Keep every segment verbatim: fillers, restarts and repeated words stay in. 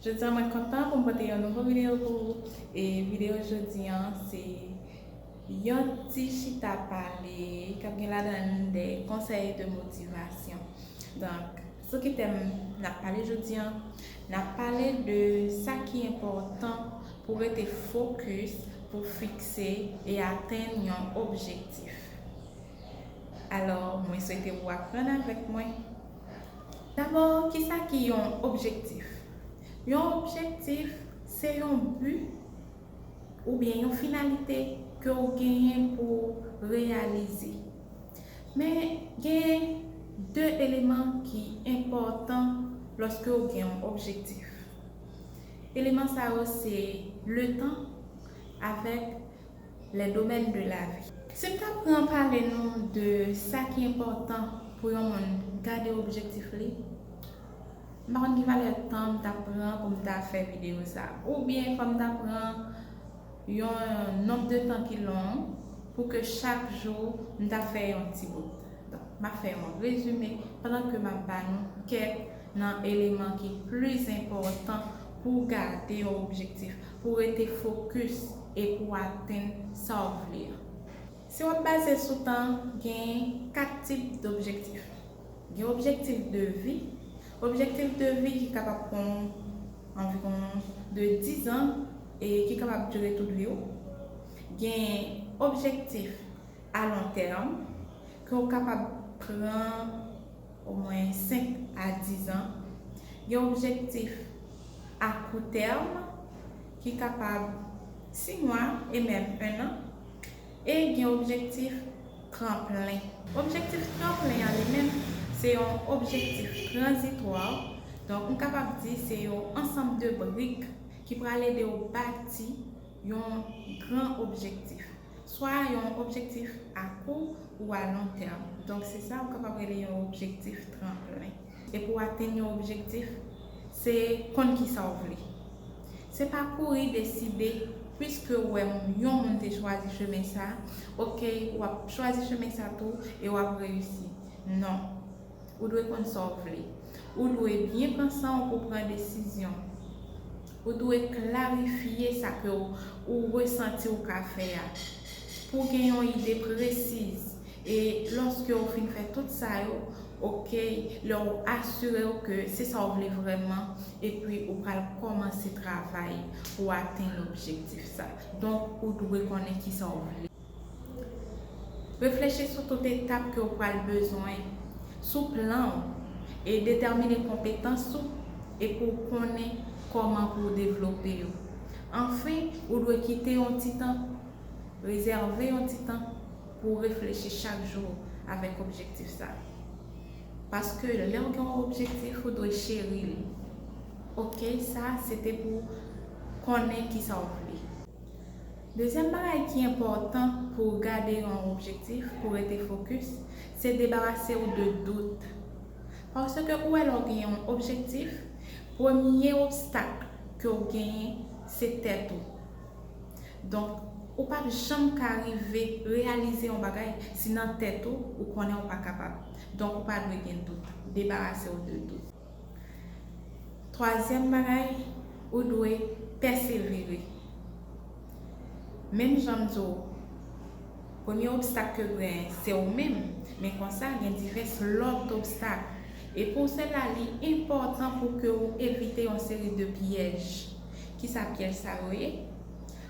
Jodi a mwen kontan pou m pote yon nouvo videyo pou ou. E videyo jodi an se yon ti chita pale k ap gen ladan l de konsèy de motivasyon. Donk, sou ki tèm n ap pale jodi an? N ap pale de sa ki enpòtan pou rete fokis, pou fikse e atenn yon objektif. Alò, mwen swete ou aprann avèk mwen. Dabò, kisa ki yon objektif? Yon objektif, se yon bi oubyen yon finalite ke w genyen pou w reyalize. Men, gen de eleman ki enpòtan lòske w gen yon objektif. Eleman sa yo se letan avèk les domaines de la vie. Si m ta pran pale nou de sa ki enpòtan pou yon moun gade objektif li, m pa konn ki valè tan m ta pran pou m ta fè videyo sa. Oubyen fò m ta pran yon nonb de tan ki long pou ke chak jou m ta fè yon ti bout. Donk, m ap fè yon rezime pandan ke m ap ba nou kèk nan eleman ki plis enpòtan pou w gade yon objektif, pou w rete fokis e pou w atenn sa w vle a. Si w ap baze sou tan, gen kat tip d objektif. Gen objektif de vi. Objektif de vi ki kapab pran w anviwon de diz an e ki kapab dire tout vi w. Gen objektif a lon tèm, ke w kapab pran omwen senk a diz an. Gen objektif a kou tèm, ki kapab sis mwa e menm en an. E gen objektif tranplen. Objektif tranplen an li menm, se yon objektif tranzitwa. Donk, m kapab di se yon ansanm de brik ki pral ede w bati yon gran objektif. Swa yon objektif a kou ou a lon tèm. Donk, se sa ou kapab rele yon objektif tranplen. E pou w atenn yon objektif, se konn kisa w vle. Se pa kouri deside, piske w wè yon moun te chwazi chemen sa, oke, w ap chwazi chemen sa tou e w ap reyisi. Non. Ou dwe konn sa w vle. Ou dwe byen pran san w pou pran desizyon. Ou dwe klarifye sa ke w, ou resanti w ka fè a. Pou w gen yon ide presiz. E lòske w fin fè tout sa yo, oke, lè w asire w ke se sa w vle vrèman, epi ou pral kòmanse travay pou w atenn objektif sa. Donk, ou dwe konnen kisa w vle. Reflechi sou tout etap ke w pral bezwen, sou plan w, e detèmine konpetans ou, e pou w konnen kòman pou w devlope yo. Anfen, ou dwe kite yon ti tan, rezève yon ti tan pou w reflechi chak jou avèk objektif sa. Paske lè w gen yon objektif, ou dwe cheri l. Oke, sa se te pou konnen kisa w vle. Dezyèm bagay ki enpòtan pou w gade yon objektif, pou w rete fokis, se debarase w de dout. Paske ou wè lè w gen yon objektif, premye obstak ke w genyen, se tèt ou. Donk, ou p ap janm ka rive reyalize yon bagay si nan tèt ou, ou konnen ou pa kapab. Donk, ou pa dwe gen dout. Debarase w de dout. Twazyèm bagay, ou dwe pèsevere. Menm jan m di w, premye obstak ke w genyen, se ou menm, men konsa gen divès lòt obstak. E pou sela, li enpòtan pou ke w evite yon seri de pyèj. Kisa pyèj sa yo ye?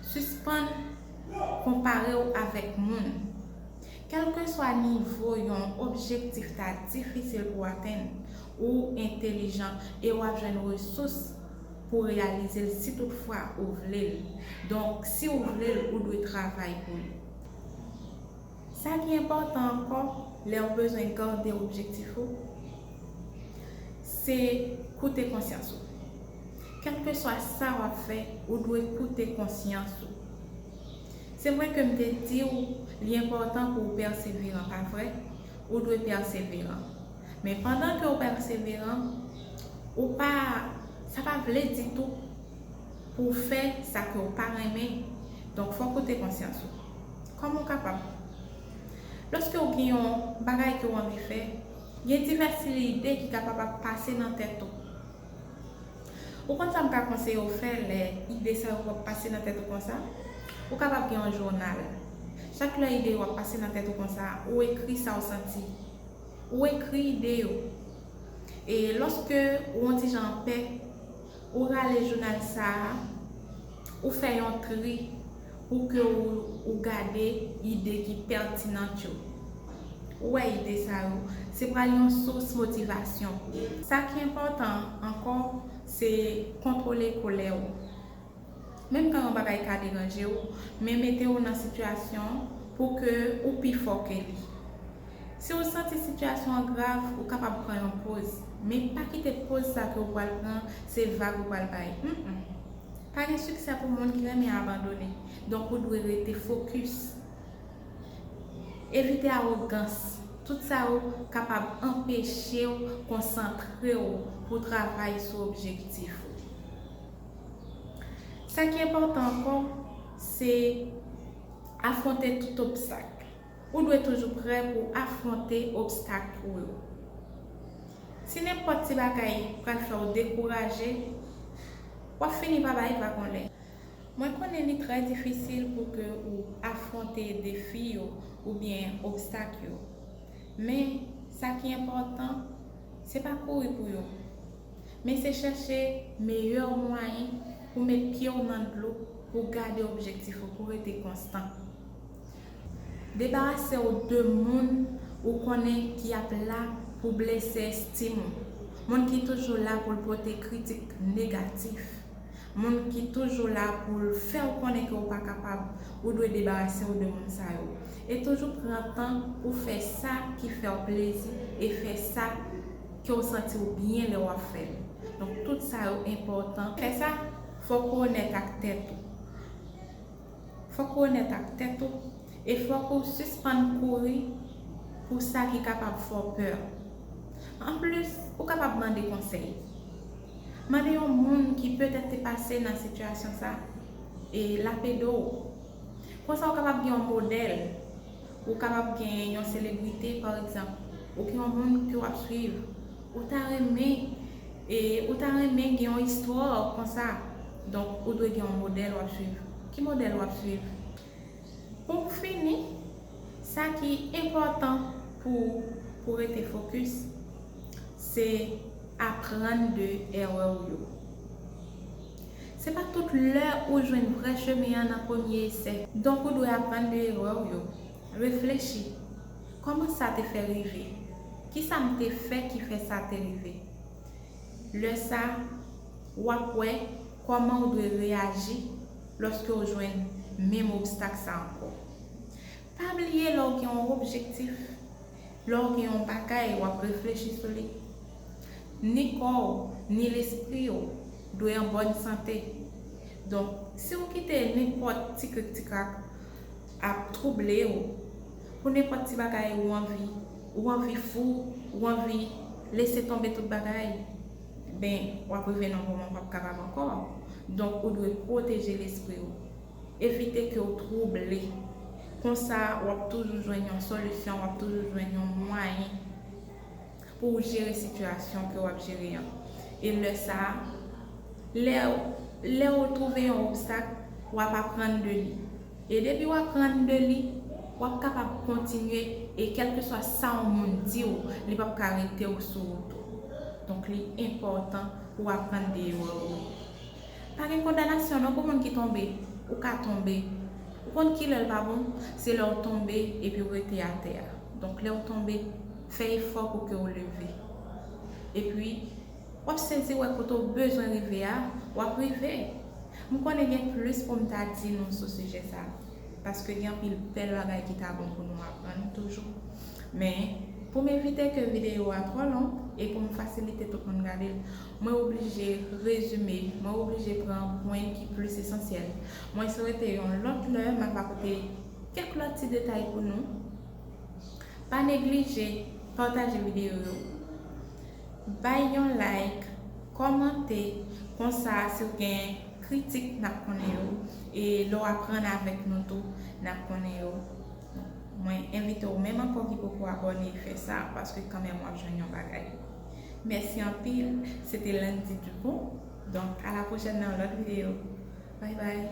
Sispann konpare w avèk moun. Kèlkeswa nivo yon objektif ta difisil pou w atenn, ou entèlijan e w ap jwenn resous pou w reyalize l si toutfwa ou vle l. Donk, si w vle l, ou dwe travay pou l. Sa ki enpòtan ankò, lè w bezwen gade objektif ou, se koute konsyans ou. Kèlkeswa sa w ap fè, ou dwe koute konsyans ou. Se vre ke m te di w li enpòtan pou w pèseveran, pa vre? Ou dwe pèseveran. Men pandan ke w pèseveran, ou pa, sa pa vle ditou pou w fè sa ke w pa renmen. Donk, fò w koute konsyans ou. Kòman w kapab? Lòske w gen yon bagay ke w anvi fè, gen divès lide ki kapab ap pase nan tèt ou. Ou konn sa m ka konseye w fè lè ide sa yo ap pase nan tèt ou konsa? Ou kapab gen yon jounal. Chak lè ide yo ap pase nan tèt ou konsa, ou ekri sa w santi. Ou ekri ide yo. E lòske ou yon ti jan pè, ou rale jounal sa a, ou fè yon tri pou ke ou, ou gade ide ki pètinan yo. Ou wè ide sa yo, se pral yon sous motivasyon pou ou. Sa ki enpòtan ankò, se kontwole kolè w. Menm kan yon bagay ka deranje w, men mete w nan sitiyasyon pou ke ou pi fò ke li. Si w santi sitiyasyon an grav, ou kapab pran yon poz. Men pa kite poz sa ke w pral pran, se vag ou pral bay. Mm-mm. Pa gen siksè pou moun ki renmen abandone. Donk, ou dwe rete fokis. Evite awogans. Tout sa yo kapab anpeche w konsantre w pou travay sou objektif ou. Sa ki enpòtan ankò, se afwonte tout obstak. Ou dwe toujou prè pou afwonte obstak ou yo. Si nenpòt ti bagay pral fè w dekouraje, w ap fini pa bay vag anlè. Mwen konnen li trè difisil pou ke ou afwonte defi yo oubyen obstak yo. Men, sa ki enpòtan, se pa kouri pou yo. Men se chèche meyè mwayen pou met pye w nan dlo, pou gade objektif ou, pou rete konstan. Debarase w de moun ou konnen ki ap la pou blese estim ou. Moun ki toujou la pou l pote kritik negatif. Moun ki toujou la pou l fè w konnen ke w pa kapab, ou dwe debarase w de moun sa yo. E toujou pran tan pou fè sa ki fè w plezi e fè sa ke w santi w byen lè w ap fè l. Donk, tout sa yo enpòtan. Fè sa, fòk ou onèt ak tèt ou. Fòk ou onèt ak tèt ou e fòk ou sispann kouri pou sa ki kapab fè w pè. Anplis, ou kapab mande konsèy. Mande yon moun ki petèt te pase nan sitiyasyon sa e l ap ede w. Konsa, ou kapab gen yon modèl. Ou kapab gen yon selebrite, pa egzanp, ou gen yon moun ke w ap swiv. Ou ta renmen, e, ou ta renmen gen yon istwa konsa. Donk, ou dwe gen yon modèl w ap swiv. Ki modèl w ap swiv? Pou m fini, sa ki enpòtan pou, pou rete fokis, se aprann de erè w yo. Se pa tout lè ou jwenn vrè chemen an nan premye esè. Donk, ou dwe aprann de erè w yo. Reflechi. Kòman sa te fè rive? Kisa m te fè ki fè sa te rive? Lè sa, w ap wè kòman w dwe reyaji lòske w jwenn menm obstak sa ankò. Pa bliye, lè w gen yon objektif, lè w gen yon bagay, w ap reflechi sou li. Ni kò w, ni lespri w dwe an bòn sante. Donk, si w kite nenpòt ti krik ti krak ap twouble w, pou nenpòt ti bagay ou anvi, ou anvi fou, ou anvi lese tonbe tout bagay, ben, w ap rive nan moman w p ap kapab ankò. Donk, ou dwe pwoteje lespri w. Evite ke w twouble. Konsa, w ap toujou jwenn yon solisyon, w ap toujou jwenn yon mwayen pou w jere sitiyasyon ke w ap jere an. E lè sa a, lè, lè w twouve yon obstak, w ap aprann de li. E depi w aprann de li, w ap kapab kontinye, e kèlkeswa sa yon moun di w, li p ap ka rete w sou wout ou. Donk, li enpòtan pou w aprann de erè w yo. Pa gen kondanasyon non pou moun ki tonbe. Ou ka tonbe. Ou konn kilè l pa bon? Se lè w tonbe epi w rete atè a. Donk, lè w tonbe, fè efò pou ke w leve. Epi, w ap sezi wè kote w bezwen rive a, w ap rive. M konnen gen plis pou m ta di nou sou sijè sa, paske gen anpil bèl bagay ki ta bon pou nou aprann toujou. Men, pou m evite ke videyo a twò long e pou m fasilite tout moun gade l, mwen oblije rezime, mwen oblije pran pwen ki plis esansyèl. Mwen swete yon lòt lè, m ap apote kèk lòt ti detay pou nou. Pa neglije pataje videyo yo. Bay yon like, kòmante, konsa si w gen kritik, n ap konnen yo. E lè w aprann avèk nou tou, n ap konnen yo. Mwen envite w menm ankò ki poko abòne, fè sa, paske kanmenm w ap jwenn yon bagay. Mèsi anpil, se te Landy Dupont. Donk, a la pwochèn nan yon lòt videyo. Bye bye.